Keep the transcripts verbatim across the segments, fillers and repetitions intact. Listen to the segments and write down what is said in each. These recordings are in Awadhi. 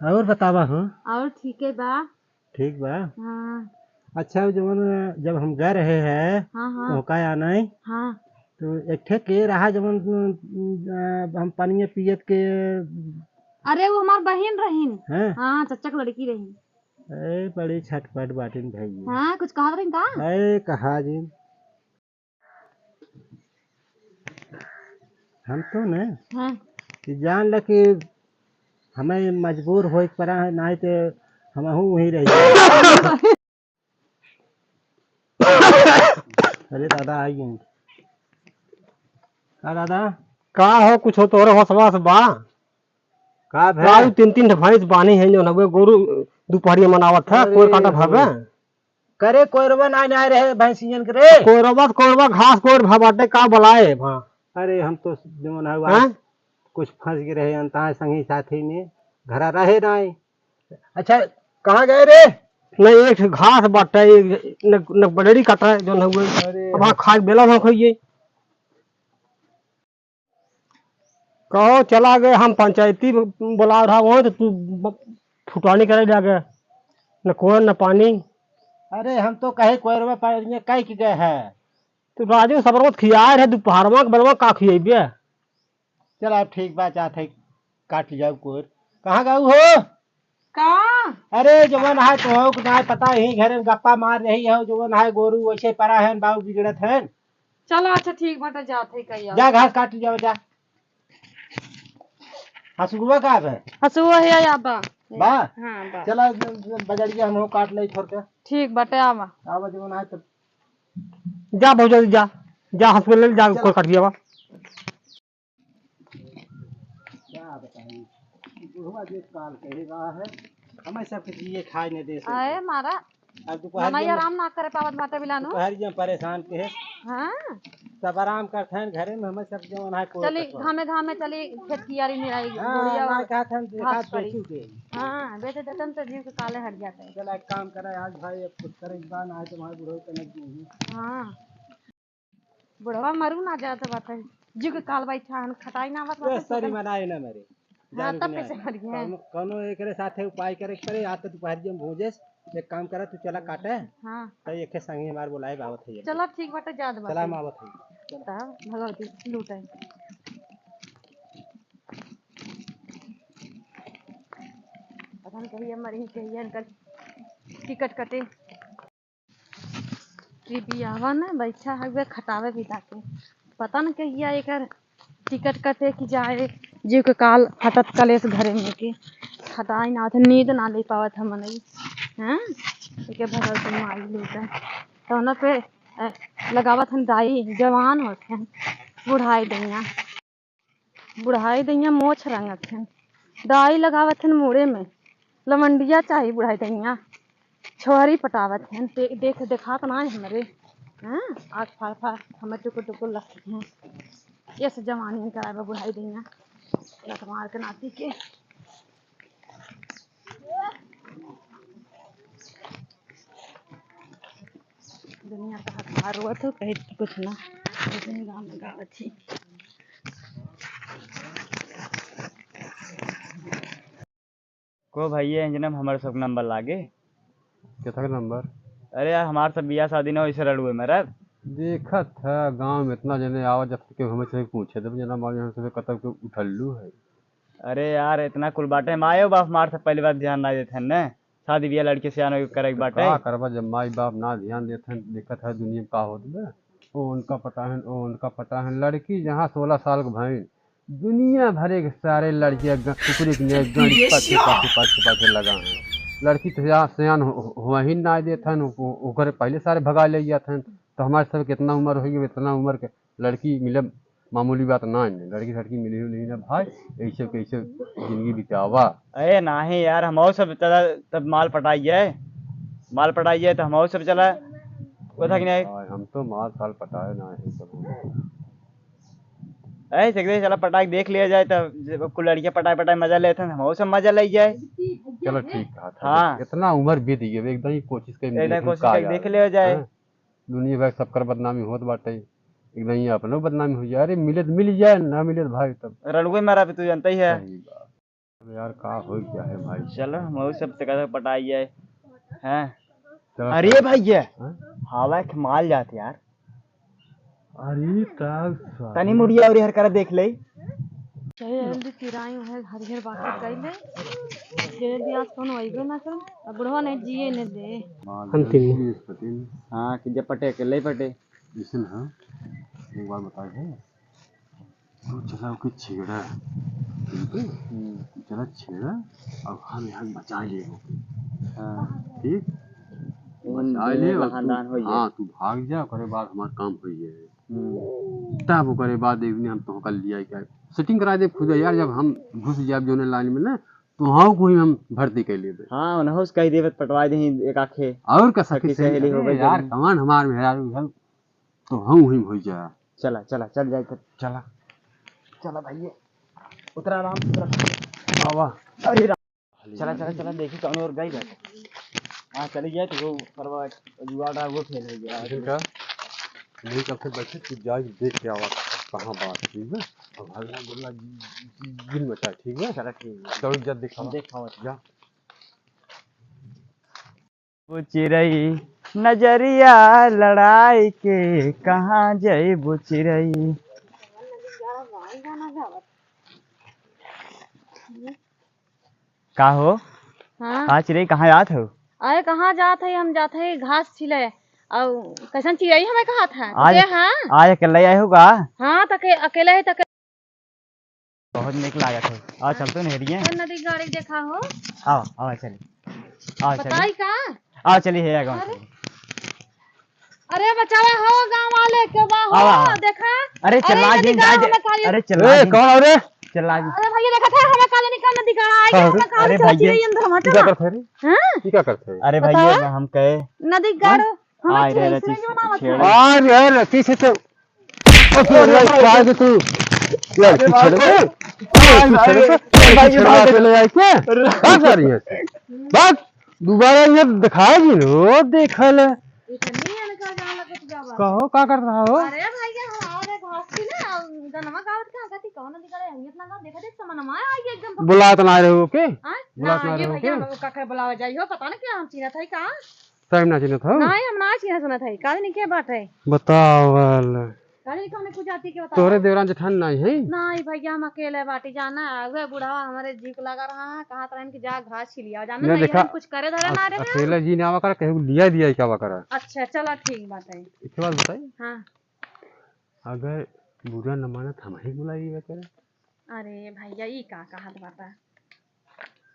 और बतावा हो? और ठीके बा। ठीक बा। हाँ। अच्छा, जवन जब हम गए रहे हैं, हाँ, हाँ। तो का आना है? हाँ। तो एक ठे के रहा जवन, अ, हम पानी पियत के। अरे, वो हमार बहिन रहीन। हैं? हाँ, चच्चा के लड़की रहीन। ए, बड़ी छटपट बाटिन भैया। हाँ, कुछ कहत रहीन का? ए, कहा जी। हम तो न हाँ। कि जान ल कि हमें मजबूर होए के पड़ा है, नाहीं तो हमहू वहीं रह जाए। अरे दादा, आई गए। का दादा? का हो, कुछ हो तोरे होश वास बा? का भे? का उ तीन तीन ठे भैंस बानी है, जौन हवे गोरू दुपहरिया मनावत है, अरे कोर काटत हो। हवे। करे कोरवा नाय, नाय रहे भैंसियन के रे। कोरवा, कोरवा घास कोर भा बाटे का बलाए भा। अरे हम तो जौन है हाँ? कुछ फंस गए रहे अंतहा संगी साथी में, घरा रहे नाय। अच्छा, कहाँ गए रे? नहीं, एक ठे घास बाटे, एक न, न बजड़ी काटा है, जौन हवे। अरे अब हाँ। खाए बेला ना खाइए। कहो चला गए, हम पंचायती ब-, बुला रहा हूँ तो तू ब-, फुटानी करे जाके, न कोर न पानी। अरे हम तो कहे कोरवा पानी कह के गए हैं। तो राजू सबरमत खियाए रहे, दोपहरवा के बरवा का खियेबे? चल अब ठीक बा, जात है काट जाओ कोर। कहाँ गऊ हो? का? अरे जवन है तो हो ना पता, यही घरे में गप्पा मार रही हो, जवन है गोरू वैसे पड़ा है, बाऊ बिगड़त है। चलो अच्छा ठीक बाटे, जात है कहिया। जा घास काट लिया जा। हसुआ का है? हसुआ है या बा? बा? हाँ, बा। चला बजरिया हम काट ले छोड़ के। ठीक बाटे, आवा। आवा जवन है तो। जा भौजी जा, जा हसुआ ले जा, चल। कोर काट दिया बा। क्या बताई, बुढ़वा जे काल कहे रहा है, हमें सबके जिए खाए न दे से। आए मारा, अब दोपहर हमारी में आराम ना करे पावत बाटे बिलानो। दोपहर में परेशान के है। हाँ। सब आराम करते हैं घरे में, हमें सब जवन है कोर चली कटवा। घामे घामे चली खेत कियारी निराई हाँ, बुढ़िया ना और कहत हन, देखा घास पड़ी। बेचू दे। हाँ, बेचे देतन तो जीव के काले हट जाते। चला एक काम करा आज भाई, अब कुछ करे बा ना है तुम्हारे बुढ़ऊ के नहीं। हाँ। बुढ़वा मरू ना जात बाटे। जीव के काल बैठा हन, खटाई ना आवत ए, बाटे, सरी सोचन। मनाए ना मरे। हाँ, जान तब के कैसे नहीं। मर गए? कौनो, कौनो एकरे साथे उपाय करे के पड़े। आज तो दोपहर में भोजेस, एक काम करा, तू चला काटे। हाँ। तो एक संगे हमार बुलाए आवत है। चला, ठीक बाटे, जात बाटे। चला, हम आवत है। तब भगवती लूटे। पता नहीं कहिया मरी, कहिया इनकर टिकट कटे। ई बियाहवा न बैठा हउवे खटावे बिदा के। पता न कहिया एकर टिकट कटे कि जाए, जीव के काल हटत कलेस घरे में के। खटाई ना होत, नींद ना ले पावत हमन ई। हैं? एके भगल के माई लूटे। तौना पे, अ, लगावत हन दाई, जवान होत हन, बुढ़ाई दइया। बुढ़ाई दइया मोछ रंगत हन, दाई लगावत हन मूड़े में, लवंडिया चाही बुढ़ाई दइया, छोहरी पटावत हन। दे-, देख, देखात ना है हमरे, हाँ? आँख फाड़ फाड़ हमें टुकुर टुकुर लगती हैं। ये से जवानी में कराए बा बुढ़ाई दइया, लत मार के नाती के। दुनिया का हक मार रोवत हो, कहे कुछ ना, लेकिन गाँव में गावत ही। को भैया, इंजन में हमारे सब नंबर लागे। केतना नंबर? अरे यार, हमार सब बियाह शादी ना हो, इसे रड़ुए में रह। देखत है, गाँव में इतना जने आवा, जब तक हमें से पूछे, जब जना मारे हम सब कतब के उठल्लू है। अरे यार, इतना कुल बाटे, मायो बाप हमार से पहली बार ध्यान ना देते हैं ने। शादी बियाह लड़के से आने करे के बाटे। का करबा, जब माई बाप ना ध्यान देते हैं, देखत है दुनिया में का होत बा। ओ उनका पटाहन, ओ उनका पटाहन। लड़की जहाँ सोलह साल के भइन, दुनिया भरे के सारे लड़कियाँ ग-, कुकुरे के नियर गंड पाछे, पाछे, पाछे, पाछे लगा हैं। लड़की तो यहाँ सयान हो, हो, हो ही ना देत हन, ओ-, ओकरे पहले सारे भगा ले जात हन। तो हमारे सब कितना उम्र होई, इतना उम्र के लड़की मिले मामूली बात ना है। लड़की सड़की मिली हुई नहीं ना भाई, ऐसे कैसे जिंदगी बितावा। अरे नहीं यार, हम और सब चला तब माल पटाई है, माल पटाई है तो हम और सब चला। वो था कि नहीं? भाई, हम तो माल साल पटाए ना है कभी। ऐसे कैसे चला पटाई देख लिया जाए, तब कुल लड़कियां पटाए पटाए मजा लेते हैं, हम और सब मजा ले जाए। चलो ठीक कहा था। हाँ। इतना उम्र बीत गई, अब एक दाई कोशिश करें, एकदम देखें कोशिश का करें, यार। देख लिया जाए। हाँ? दुनिया भर सबकर बदनामी होत बाटे, एक दाई अपनो बदनामी हो जाए। अरे मिले तो मिल जाए, ना मिले तो भाई तब। रड़ुए मारा भी तू जानता ही है। सही बात। यार, का हो गया है भाई? चलो, हम सब तक पटाई जाए। हैं? चलो, अरे चलो। भैया, हाँ? हवा के माल जात यार। अरे, का साले? तनी मुड़िया और हर कर देख ले। चाहे जल्दी किराई है, हरिहर बाकी कइले। जेने दियास कौनो अइबे ना कर। अब बुढ़वा नहीं जिए ने दे। हम तीन। हाँ, कि जब पटे, अकेले ही पटे। जैसे ना, एक बार बताए है, तू चला ओके छेड़ा, ठीक है? हम्म। चला छेड़ा, अब हम यहाँ बचा लिए ओके। हाँ। ठीक? बचा लिए, और तू, हाँ, तू भाग जा, ओकरे बाद हमार काम हो जाए। हम्म। तब ओकरे बाद एक दिन हम तोहका लिया के setting करा देब खुद यार, जब हम घुस जाब जोने line में ना, तो हाँ कोई हम भर्ती कर लेबे। हाँ, उन्हों से कह देबे, पटवा दे एक आखे। और का सखी सखी सहेली हो गई यार, जौन। कमान हमार मेहरारू है, तो हम वहीं हो जा। चला, चला, चल जाए तो। चला। चला भैया, उतरा आराम से, उतरा। आवा। अरे राम। चला, चला, चला, देखी कौन और गई बा। हाँ, चली जाए तो वो परवा जुआ रहा, वो फेल हो गया। लेकिन का? नहीं, कब से बैठे, तू जाए देख के आवा, कहाँ बात, ठीक है? अब हल्ला गुल्ला गिन मचा, ठीक है? चला, ठीक है। चलो, जा दिखावा। दिखावा। जा। वो चिरई नजरिया लड़ाई के, कहाँ जइबू चिरई? का हो? हाँ। का चिरई, कहाँ जात हो? अरे, कहाँ जात है? हम जात है घास छिले। और कैसन चिरई हमें कहा था? आज, हाँ? आज अकेले आए हो का? हाँ, तके अकेले है, तके बहुत नीक लागत हो। आ, चल तो नहरिया। ए, नदी गाड़ी देखा हो। आओ, आओ, चली। आओ, चली। बताई का? आओ, चली, हे, आगे अरे। चली। अरे, बचावा हो, गाँव वाले, के बा हो, आओ, आओ। देखा। अरे, अरे, चला नदी जिन, गाँव जा, में काली अरे, चला ए, जिन। कौन हो रे? चला जिन। अरे, भैया, देखा था, हमें काले निकाल नदी गाँव आए, हाँ, हमें काले अरे, चला भैया। चिरई अंदर हमारे का ना। करते रे? हाँ? ये का करते रे? अरे, बतावा। भैया, हम कहे। नदी गाँव, हाँ? हम आए रहे, चिरई रतीश, बनावत छेड़। है। आ रहे, रतीश, तो ओ, तोरे भाई, भाई, तू लड़की अरे छेड़ भाई, के, अरे, तू छेड़ के, अरे, लड़की छेड़वा के ले आई के? अरे। भाग जा रही है। भाग, दोबारा ये दिखाएगी नो, देखा ले। इतनी इनका जान लगत जावा। कहो, का कर रहा हो? अरे भैया, हम आवे घास की ना, गनमा गावत का गति कौन दिखा रहे हैं? इतना गाँव देखा देख, समनमा आ गया एकदम। बुलात ना रहे हो के? हाँ? बुलात ना ना, ये रहे हो भैया, के? हम का करे बुलावे जाई हो, पता ना क्या हम चीना था का? टाइम ना चिन्हत हो? नाही, हम ना चिन्हत सुनत है। काहे नहीं के बात है? बतावल। काहे नहीं कौन कुछ जाति के बतावा? तोहरे देवरान जेठान नाही है? नाही भैया, हम अकेले बाटी जाना। उहे बुढ़वा हमरे जीव के लगा रहा है, कहा तरह इनकी जा घास छिलिया जाना। नहीं, नहीं, देखा, हम कुछ करे धरे ना अक-, रहे। अकेले जी ना आवा करा, केहू लिया दिया क्या आवा करा। अच्छा, चला ठीक बात है। एक बात बताई? हाँ। अगर बुरा न मानत हम ही बुलाई करा। अरे भैया, ई का कहत बाटा?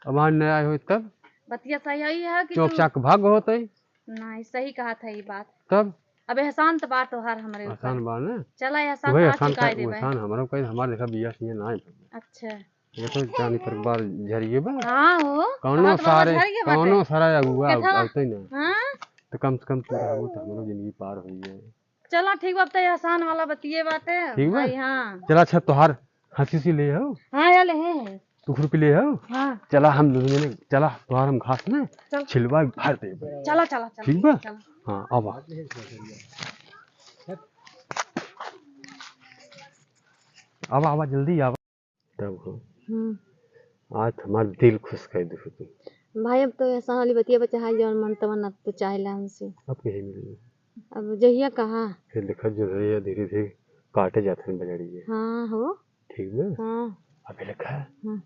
अब आज नहीं आए होई तब? बतिया सही है कि चौक तू चाक भाग होत है। नहीं, सही कहत है ई बात। तब? अब एहसान तो बा तोहार हमरे ऊपर। एहसान बा ना? चला, एहसान वही तो आज एहसान चुकाई का, देबे। एहसान हमरो कहीं, हमार देखा बिया सिया ना है। अच्छा। ये तो जानी पर बार झरिए बा। हाँ हो, कौनो कहत बा सारे, झरिए बाटे। कौनो सारा अगुआ केतना? आउते ना। हाँ? तो कम से कम तू रहबू तो हमरो जिंदगी पार होई है। चला ठीक बा, अब तो एहसान वाला बतिये बाटे। ठीक बा? भाई, हाँ। चला अच्छा, तोहार हंसी सी ले हो। हाँ, या ले हैं। तू खुरपी ले हो। हाँ। चला हम दोनों जने, चला तोहार हम घास में चल। छिलवा भर दे। चला, चला, चला। ठीक बा? चला। हाँ, आवा। आवा, आवा, जल्दी आवा। तब हो। हम्म। आज हमार दिल खुश कर दे तू। भाई, अब तो एहसान वाली बतिया बचा है, जौन मन तमन अब तो चाहेला हमसे। अब कहीं मिली? अब जहिया कहा। फिर देखा जो है, धीरे धीरे काटे जाते हैं बजड़िए। हाँ हो। ठीक बा? हाँ। अबे देखा, हाँ।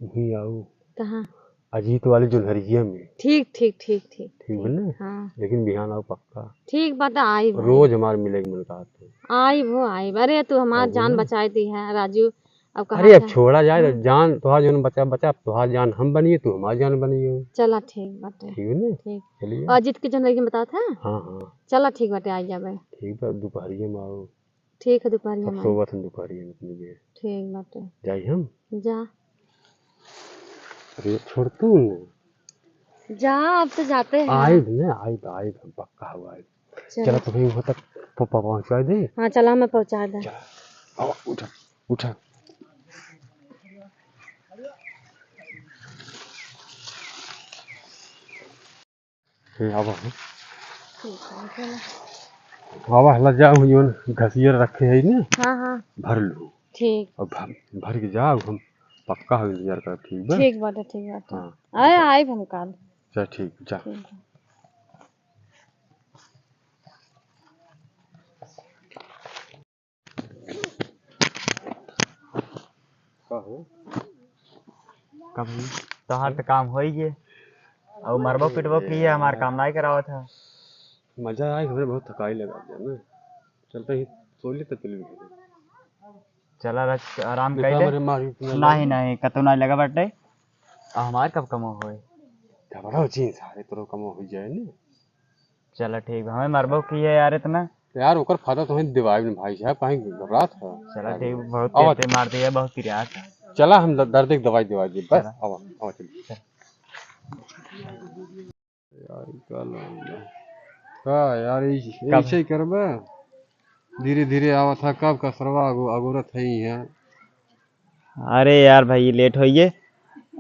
वहीं आओ। कहाँ? अजीत वाले जोन्हरिया में। ठीक, ठीक, ठीक, ठीक, ठीक बा ठीक। ना? हाँ। लेकिन बिहान आओ पक्का। ठीक बा, तो आइब, रोज आइब। हमार मिले के मन कहत है। आइब हो, आइब। अरे, तू हमार जान बचाए दी है, राजू। अब कहा अरे, अब था? छोड़ा जाए, हाँ। जान तोहार जान बचा, बचा, अब तोहार जान हम बनिए, तू हमार जान बनिए। चला, ठीक बाटे। ठीक है ना? ठीक। चलिए। और अजीत के जोन्हरिया में बतावत है? हाँ, हाँ। चला, ठीक बाटे, आ जाबे। ठीक बा, दोपहरिया में आओ। ठीक है, दोपहरिया सब में। सोवत हन दोपहरिया में इतनी देर। ठीक बाटे। जाई हम? जा। अरे, छोड़ तू ना। जा, अब तो जाते हैं। आइब ना, आइब, आइब, हम पक्का हो आइब। चलो। चलो, तुम्हें वहाँ तक प-, प-, पहुँचा दे। हाँ, चला, हमें पहुँचा दे। चलो। आओ, उठा, उठा। हे, आवा, हाँ। ठीक है, चलो। आवा, हला जाओ, जोन घसियर रखे है ने, हाँ, हाँ। भर लो। ठीक। अब भर, भर के जाओ, हम पक्का हम इंतजार करब, ठीक बा? ठीक बाटे, ठीक बाटे। हाँ। अरे, आइब हम काल। चल, ठीक, जा। ठीक बा। का हो? कभी तोहार त काम होई गे। अउ मरबो पिटबो की है, हमार काम नाई करावत है। मजा आई, हमरे बहुत थकाई लगा दिया ना। चलते ही सो लेते पहले। चला रच, आराम कर ले। नहीं, नहीं, कतौ नाई लगा बाटे। अब हमार कब कमो होए? घबराओ जी, सारे तोरो कमो हो जाए ने। चला ठीक बा, हमें मरबो की है यार इतना। यार, ओकर फायदा तो हम दिवाई में भाई साहब, काहे घबरात है? चला ठीक, बहुत आवा। तेज तेज मार दिया, बहुत पिरात है। चला, हम द-, दर्द की दवाई दिवाई दी, बस, चला। आवा, आवा, चल। चल। यार, का लौंडा। का यार, ई, कब? ऐसे ही करबे? धीरे धीरे आवत है, कब कसरवा अगो-, अगोरत है ही है। अरे यार भाई, लेट होइए।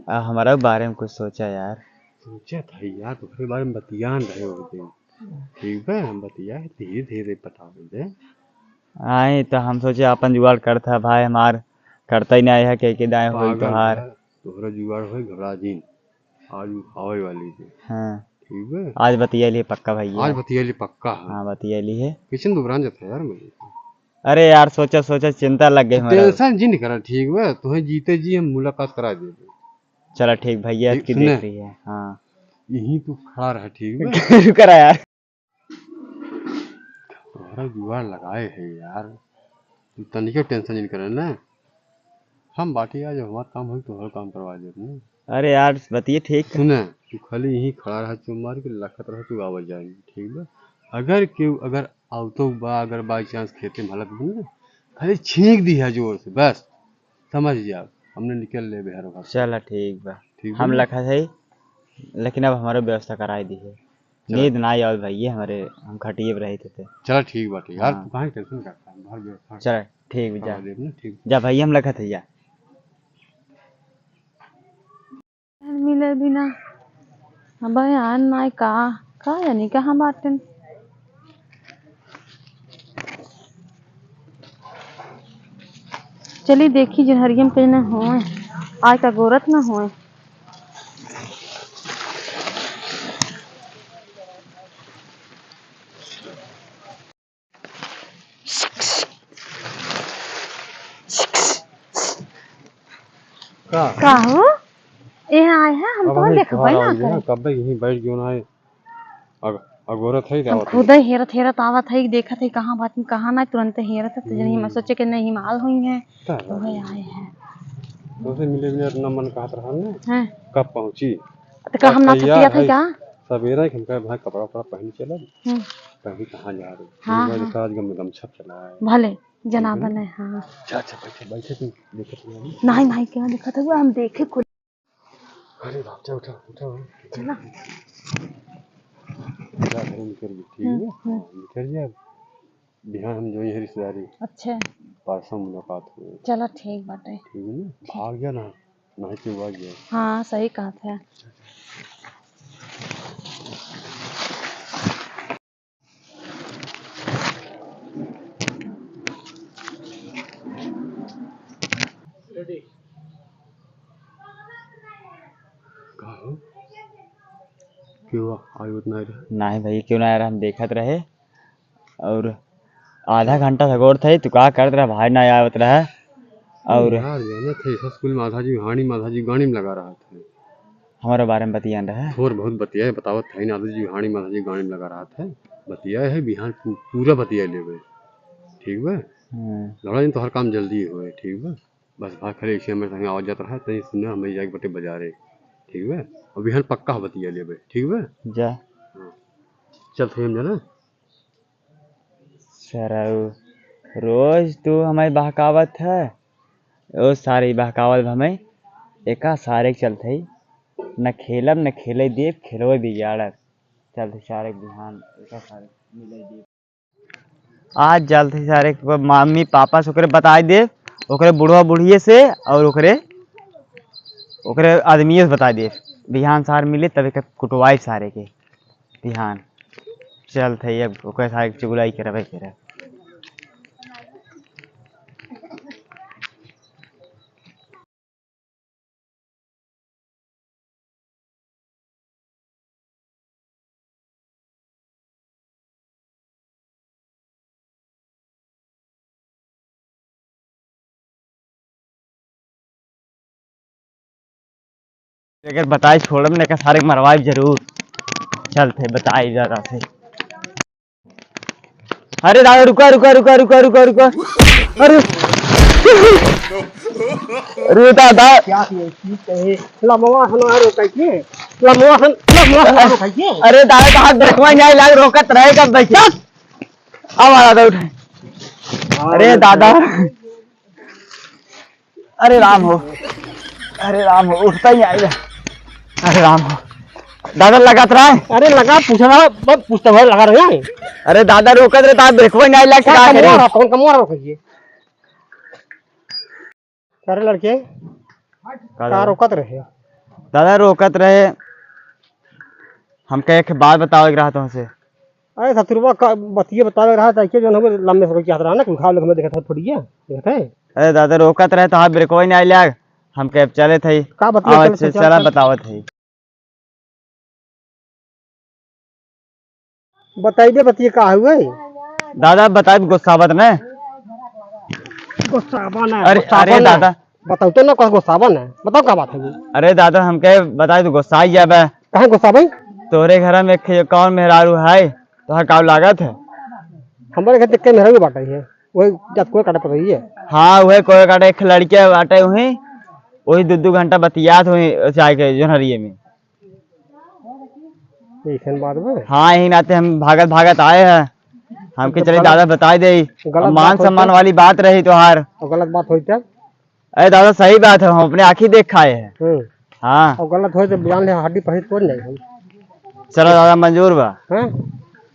आ, हमारा बारे में कुछ सोचा यार। सोचा था यार, तुम्हारे बारे में बतियान रहे हो दिन। ठीक बा, हम बतिया धीरे धीरे बतावे दे। आए तो हम सोचे अपन जुगाड़ करता भाई, हमार करता ही नहीं है, के, के दाएं होई पागल तोहार। है, तोहरा जुगाड़ होई, घबरा जिन। आज उ आवे वाली है। हाँ। ठीक बा? आज बतिया लिए पक्का भैया। आज बतिया लिए पक्का है। हाँ, बतिया लिए है। कैसन घबरान जाता है यार मुझे? अरे यार, सोचा सोचा चिंता लग गई हमारा। टेंशन जिन करा, ठीक बा? तुम्हें जीते जी हम मुलाकात करा देबे। चला ठीक भैया, ठीक, अबकी सुने। देख रही है। हाँ। यहीं तू खड़ा रह, ठीक बा? रुका रहा यार। तोहरा जुगाड़ लगाए है यार, तू तनिको टेंशन नहीं करे ना। हम बाटी आज हमार काम होई, तोहर काम करवा देब ना। अरे यार, बतिये ठीक है। सुने, तू खाली यहीं खड़ा रह, चुप मार के लखत रह, तू आवा जाएगी, ठीक बा? अगर केहू, अगर आवतो बा, अगर by chance खेते में हालत बन ना, खाली छींक दी है जोर से, बस समझ जाओ, हमने निकल ले बेहर घर से। चला ठीक बा, ठीक बा हम ना? लखत है, लेकिन अब हमारे व्यवस्था कराई दी है। चला। नींद ना आवत भैया हमरे, हम खटिए पे रहित थे। चला ठीक बाटे यार, हाँ। तू काहे टेंशन करता है? हम हर व्यवस्था चला ठीक बा, जा। करवा देब ना, ठीक। जा भैया, हम लखत है जा। मिले बिना अब यार नाई का, का जानी कहाँ बाटेन। चली देखी जनहरिया में कहीं ना होए, आज का गोरत ना होए। का? का हो? ए आए है, हम अब तो हम देखबे ना करे। कब्बे यहीं बैठ गयो ना है। अग-, अगोरत है, हम आवत है। खुदे हेरत हेरत आवत है, देखत है कहाँ बात में, कहाँ ना, तुरंत हेरत है, तो जनी हम हम्म। सोचे कि नहीं, हिमाल हुई है, का तो बात वही है? आए हैं। तुमसे मिले बिना इतना मन कहत रहा ना, हैं? कब पहुँची? तो का हम ना तैयार छुट्टिया था है, का? सवेरे के हम कहे, "भाई, कपड़ा उपड़ा पहन चलब, हम्म। कहीं कहाँ जा रहे?" हाँ, हम कहे, हाँ। "आज गम-, गमछा फैलाए।" भले, जना ठीक है ना? बने, हाँ। अच्छा, अच्छा, बैठे, बैठे, तुम देखत रहो। नहीं, नहीं, क्या देखत हुआ? हम देखे खुद। अरे बाप, जा उठा, उठा, उठा। चला। जा घर में निकल गई, ठीक हम्म, है? हम्म। हाँ, निकल गया। बिहान हम जो है रिश्तेदारी। अच्छा। परसों मुलाकात हुई। चला, ठीक बाटे। ठीक है ना? भाग गया ना, नहीं तो भाग गया। हाँ, सही कहत है। का हो? क्यों आ-, आयो उतना रहे? नाही भैया, क्यों ना आ रहा, हम देखत रहे। और आधा घंटा से गोर थे, तू का करत रहा, भाई ना आवत रहा। और यार, जानत है, स्कूल में आधा जी हाणी में आधा जी गाणी में लगा रहा था। हमारे बारे में बतियान रहा। थोर बहुत बतिया है, बतावत है ना, आधा जी हाणी में आधा जी गाणी में लगा रहा था। बतिया है, बिहान पू-, पूरा बतिया लेबे। ठीक बा? हम्म। लड़ा दिन तो हर काम जल्दी होए, ठीक बा? बस भाई खाली ऐसे हमारे संगे आवत जात रहा, तनी सुने हमें जाके बटे बाजारे, ठीक बा? और बिहान पक्का बतिया लेबे, ठीक बा? जा। हाँ। चल, फिर हम जाना। सरऊ, रोज तू हमें बहकावत है। ओ सारे बहकावत हमें, एका सारे के चलते ही न खेलब, न खेले देब, खेलवे बिगाड़ब। चलते सारे के बिहान, एका सारे मिले देब। आज चलते सारे के मम्मी पापा से ओकरे बताई देब, ओकरे बुढ़वा बुढ़िए से और ओकरे, ओकरे आदमियों से बताई देब। बिहान सार मिले तब एक कुटवाई सारे के। बिहान चलत है, अब ओकर साथ चुगलाई करबे करे। अगर बताई छोड़ब ना, का सारे मरवाई जरूर। चलते बताई दादा से। अरे दादा, रुका, रुका, रुका, रुका, रुका, रुका। अरे, अरे दादा। क्या थी ये चीज कहे? लमवा हन आरो कहिए। लमवा हन, लमवा हन आरो कहिए। अरे दादा, तो हाथ देखवा नहीं लाग, रोकत रहे कब बैठे। अब आ दादा उठे। अरे दादा। अरे राम हो, अरे राम हो, उठता ही आइला। अरे राम हो, दादा लगात रहा है। अरे लगा, पूछ रहा, बस पूछता हुआ लगा रहे हैं। अरे दादा रोकत रहे, दादा ब्रेकवा नहीं आइला, क्या क्या कमवा करे? रहा, कौन कमवा रहा है ये? अरे लड़के, का का दादा? रोकत रहे? दादा रोकत रहे, हमका एक बात बतावे के रहा तुमसे। अरे ससुरवा का बतिये बतावे रहा था कि जौन हमें लंबे समय की यात्रा ना, कुल खाओ लोग हमें देखत है, थोड़ी है, देखत है। अरे दादा, रोकत रहे तो हाथ ब्रेकवा ही नहीं आइला, हम कहे चले थे। का बतिया आवा, चले थे, चल, चला चल। बतावत है। बताई दे बतिये का हुए। दादा बताई गुस्सावत ने। गुस्सावा ना, अरे, गुस्सावा अरे ना। दादा, बताओ तो ना, कौन गुस्सावा ना? बताओ का बात है ये? अरे दादा, हमके बताई तो गुस्सा ही जाबे। काहे गुस्सा भाई? तोरे घर में एक कौन मेहरारू है, तोहर काव लागत है? हमारे घर देख के मेहरारू बाटे है, वही जात कोई काटे पर रही है। हाँ, वही कोई काटे, एक लड़के बाटे वही, वही दो दो घंटा बतियात हुई जाए के जोनहरिये में। ऐसन बात बा? हाँ, यही नाते हम भागत भागत आए हैं। हमके तो चले गलत, दादा बताई दे। गलत अब मान बात होई सम्मान तो? वाली बात रही तोहार। और गलत बात होई तब? अरे दादा, सही बात है, हम अपने आँखी देख खाए हैं। हम्म। हाँ। और गलत होई तो जान ले, हड्डी पसली तोड़ जाए हम। चलो दादा, मंजूर बा। हाँ?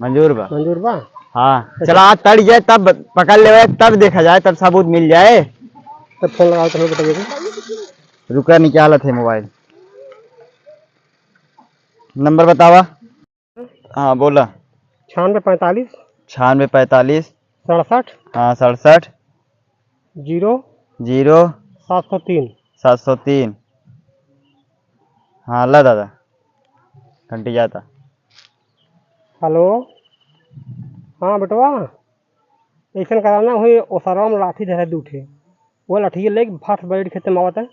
मंजूर बा। मंजूर बा? हाँ। अच्छा। चला, आज तड़ जाए, तब पकड़ लेवे, तब देखा जाए, तब सबूत मिल जाए। तब फोन लगाओ तो हमें बताइए। रुका, निकालत है मोबाइल। नंबर बतावा। हाँ, बोला। छियानवे पैंतालीस। छियानवे पैंतालीस। सड़सठ। हाँ, सड़सठ। जीरो। जीरो। सात सौ तीन। सात सौ तीन। हाँ, ला दादा, घंटी जाता। हेलो, हाँ बेटवा, ऐसन कराना हुई, ओसरवा में लाठी धरे दू ठे, वो लाठी लेके फट बैठ खेते में आवत है।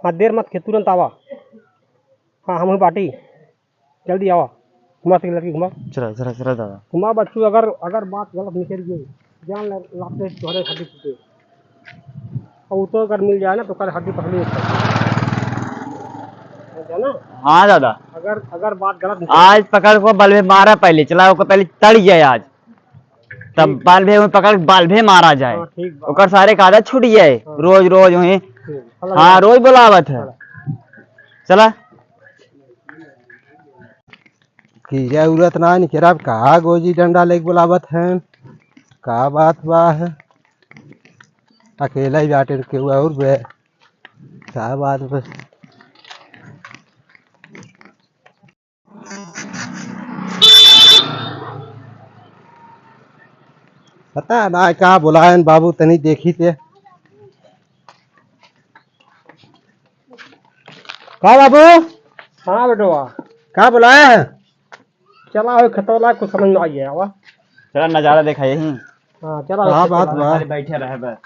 हाँ, देर मत के, तुरंत आवा। हाँ, हम हुई बाटी, जल्दी आवा। घुमा सके लड़की, घुमा। चला, चला, चला दादा। घुमा बच्चू, अगर, अगर बात गलत निकल गई, जान ले, लाते तोहरे हड्डी टूटे। और वो तो अगर मिल जाए ना, तो कल हड्डी पसली एक कर दे। समझा ना? हाँ दादा। अगर, अगर बात गलत निकल आज पकड़ को बल्बे मारा पहले, चला ओको पहले तड़ जाए आज। तब ठीक। बल्बे में पकड़, बल्बे मारा जाए। हाँ, ठीक बा। ओकर सारे का आदत छूट जाए। हाँ। रोज, रोज वहीं। ठीक। चला, हाँ, चला। रोज बुलावत है। चला। चला। की जरूरत ना निकरा, का गोजी डंडा लेके बुलावत हैं, का बात बा है? अकेला ही बाटे, केहू और बे, का बात बा? पता ना का बुलायन बाबू, तनी देखी ते। का बाबू? हाँ बेटवा। का बुलाया है? चला हो खतौला, कुछ समझ में आई है, आवा। चला नजारा देखा यही। हाँ, चला का हो बात खतौला। बा? खाली बैठे रहे बस।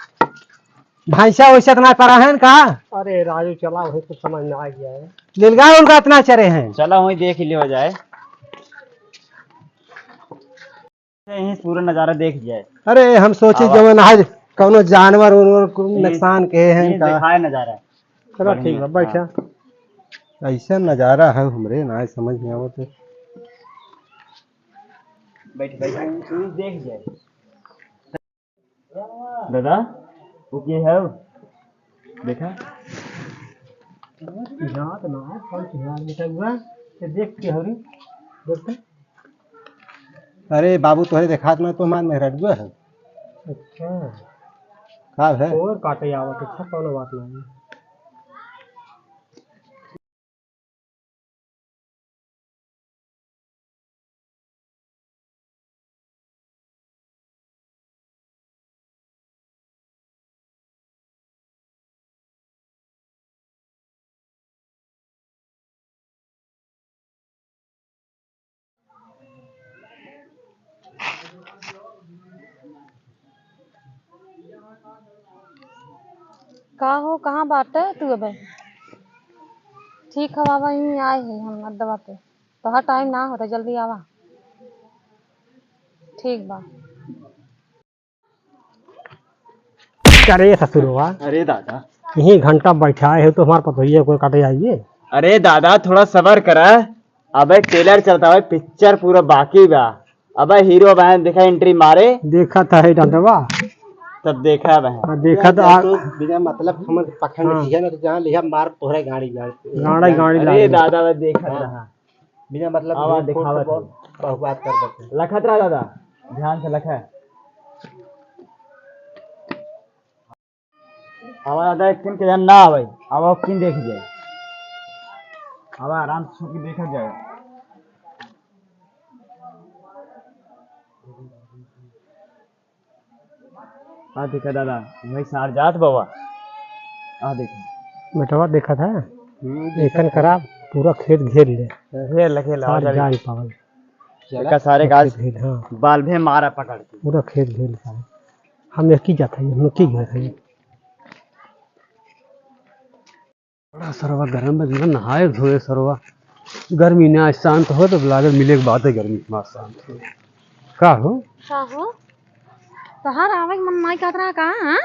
भैंसा वैसा इतना चरा है का? अरे राजू, चला वही कुछ समझ में आ गया है। नीलगाय उनका इतना चरे हैं। चला वही देख लियो जाए। यहीं पूरा नजारा देख जाए। अरे, हम सोचे आवा। जवन आज कौनो जानवर उनवर को ये, नुकसान के हैं ये का? दिखाए नजारा। चलो, बढ़िया, ठीक बा, बैठा। हाँ। ऐसा नजारा है हमरे ना समझ में आवत है। बैठ, बैठ, तू देख जाए। दादा, वो के है? देखा? यहाँ तो ना है, कौन सी है? बेटा हुआ, ये देख के हो रे, देख तो। अरे बाबू, तोहरे देखात ना तो हमार मेहररुआ है। अच्छा। का है? और काटे आवत, अच्छा, कौनो बात नहीं। का हो, कहाँ बाटे तू अबे? ठीक है बाबा, यहीं आए हैं हम अड्डवा पे। तोहार टाइम ना होता, जल्दी आवा। ठीक बा। अरे ससुरवा, अरे दादा। यहीं घंटा बैठा है तो हमार पतोहिया कोई काटे आइए। अरे दादा, थोड़ा सबर करा। अबे ट्रेलर चलता है, पिक्चर पूरा बाकी बा। अबे हीरो बहन देखा एंट्री मारे। देखा था है डंडवा। तब देखा बहन। हाँ, देखा तो आ- तो बिना मतलब हम पखंड हाँ। किया ना तो जहाँ लिया मार तोहरे गाड़ी, गाड़ी। गाड़ी, गाड़ी अरे लागे। दादा, बस देखा हाँ। रहा। बिना मतलब आवा झूठ फूट दिखावा के तू। बहुत, बहुत बात कर देते हैं। लखत रहा दादा, ध्यान से लखा। आवा दादा, एक किन के जान ना आवे, आवा एक किन देख जाए। आवा आराम से छू के देखा जाए। आ देखा दादा, वही सार जात बाबा। आ देखा। बेटवा देखा था? हम्म, देखा एकर था। खराब, पूरा खेत घेर ले। घेर ले, घेर ले, सार और जा नहीं पावल। चला। एका सारे का खेत घेर, हाँ। बाल भे मारा पकड़ के। पूरा खेत घेर ले सारे। हम एक ही जात है, हम एक ही घर है। बड़ा सरवा गरम बा, बिना नहाए धोए सरवा। गर्मी ना आज शांत हो तो लागल मिले के बाद गर्मी मार शांत हो। का हो? का हो? तोहार आवे के मन नाई कहत रहा का, हाँ?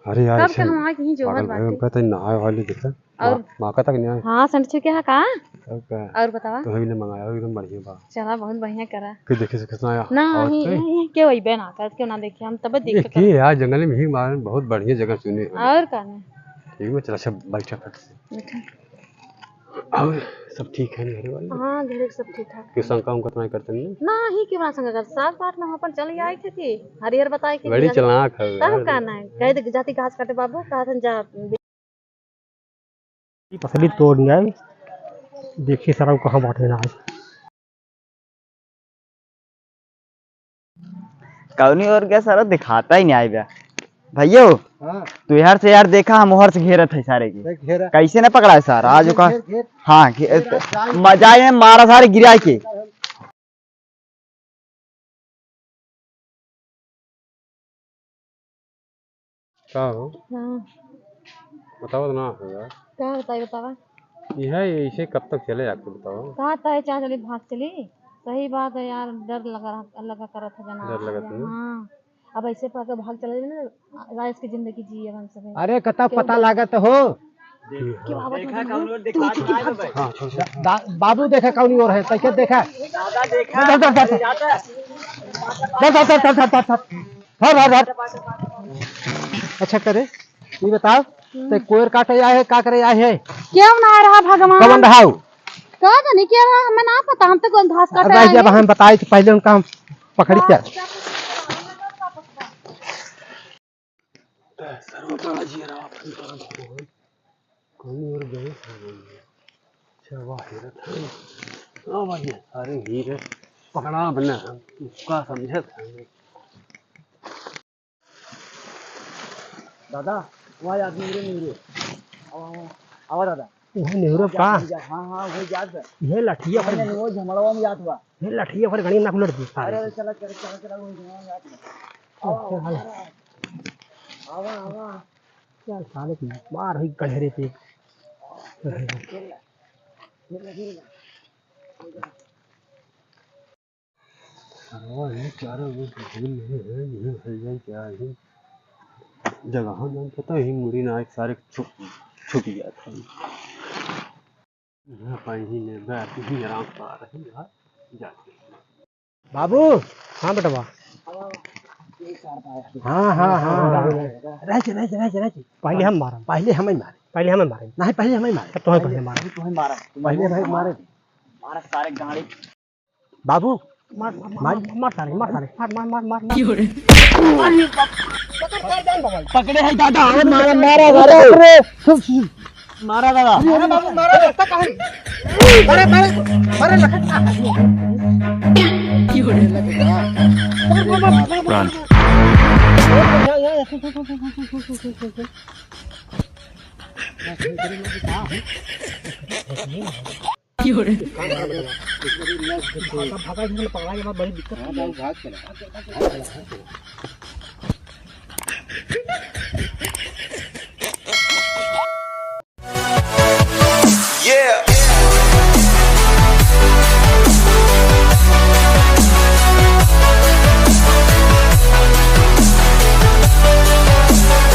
अरे यार, कब के ऐसे हम आए कहीं जोहर पागल बाटे। भए, पता नहीं नहाए वाली दिखा। और माँ, माँ का तक नहीं आए। हाँ, सेंट छिड़के हा का? तब का? और बतावा? तो हम ने मंगाया, एकदम बढ़िया बा। चला, बहुत बढ़िया करा। फिर देखे से कितना आया? ना, और ही, तो ही, ही, क्यों अइबे ना करत, क्यों ना देखे, हम तब देख ये के की करत। यार, जंगल में ही मारे, बहुत बढ़िया जगह चुने हैं। और का ना? ठीक में चला, सब बैठा फट से। बैठा। और सब ठीक है घरे वाले? हाँ, घरे सब ठीक ठाक। क्यों शंका उनका तो नहीं करते नहीं? ना, ही के बड़ा शंका करते, साथ साथ में अपन चल आए थे कि हरिहर बताए कि बड़ी जा-, चालाक है तब यार। का ना? कह दे जाती घास काटे बाबू, कहा था जा। ई पसली तोड़ लिया। देखी सरऊ कहाँ बाटे ना आज। कौनी ओर गया सारा, दिखाता ही नहीं आए बा। भैयो, हाँ। तू यार से यार देखा, हम ओहर से घेरत है सारे की। देख घेरा। कैसे ना पकड़ा है सारा? आज घेर, ओका घेर, घेर। हाँ, घे-, घेर, आज जाए। मजा आए मारा सारे गिरा के। का हो? हाँ। बताओ तो ना हो यार। का बताई बतावा? यह ऐसे कब तक चले आपको बताओ? कहाँ तय चाह चली भाग चली? सही बात है यार, डर लगा रहा, लगा करत है जना। डर लगत है। हाँ। अब ऐसे पाके भाग चले ना, राइस की जिंदगी जिए हम सब। अरे, कता क्यों पता डर- लागत हो? क्यों आवत देखा हो? कौन लोग तू देखा चुप रहा है। हाँ, छोड़, छोड़। दा-, बाबू देखा कौन ओर है, कैसे देखा? दादा देखा। डर, डर, डर, डर। डर, डर, डर, डर, डर, डर। हर, हर, हर। अच्छा करे, ये बताओ, हम्म। ते कोयर काटे आए है, का करे आए है? क्यों ना आ रहा भगवान? कौन रहा हो? का जाने क्या रहा, हमें ना पता, हम तो कोई घास काटे अरे, आए जब हैं। हम बताए तो पहले उनका हम पकड़ी क्या? सरवा का जियरा अपन काम हो। कौन और गए? अच्छा, वाह, हीरा था। हाँ, भाई, अरे, हीरे पकड़ा बना, हम का समझे थे? दादा, वहाँ आदमी रे, नहीं रे। आवा, आवा, आवा दादा। वह नेहरू का? जा, हाँ, हाँ, वही जात बा। ये लठिया पर नहीं, नहीं, वो झमड़वा में जात बा। ये लठिया पर गणी ना उलट दी। अरे, अरे, चला, चला, चला, चला, वो झमड़वा में जात बा। आवा, आवा, चल, आवा, आवा। चल, साले की मार हुई गहरे पे। खेल ले, खेल ले, खेल ले। हाँ, ये चारों ओर घूम रहे हैं, ये है, ये क्या है? जगह नाम पता ही मुड़ी ना एक सारे छुप, छुप गया था। यहाँ पानी ही ले, बैठ ही आराम से आ रहे हैं यार, जाते हैं। बाबू, हाँ बेटवा। हाँ, हाँ, हाँ, हाँ। रह जा, रह जा, रह जा, रह जा। पहले हम मारम। पहले हमें मारे। पहले हमें मारे। नहीं, पहले हमें मारे। तो तुम्हें पहले मारम। तुम्हें मारा। पहले हमें मारे। मारा सारे गाड़ी। बाबू, मार, मार, मार, मार, मार सारे, मार सारे, मार, मार, मार, मार, मार। क्यों रे? पकड़े है दादा, अरे मारा, मारा, मारा। अरे, सुन, सुन। मारा दादा। अरे बाबू, मारा, ऐसा कहाँ? मारा, मारा, मारा, लखन। क्यों रे? मार, मार, मार, मार, मार। Run। यहाँ, यहाँ, यहाँ, सुन, सुन, सुन। क्यों रे? भागा, भागा, इसमें पकड़ा के बाद बड़ी दिक्कत है।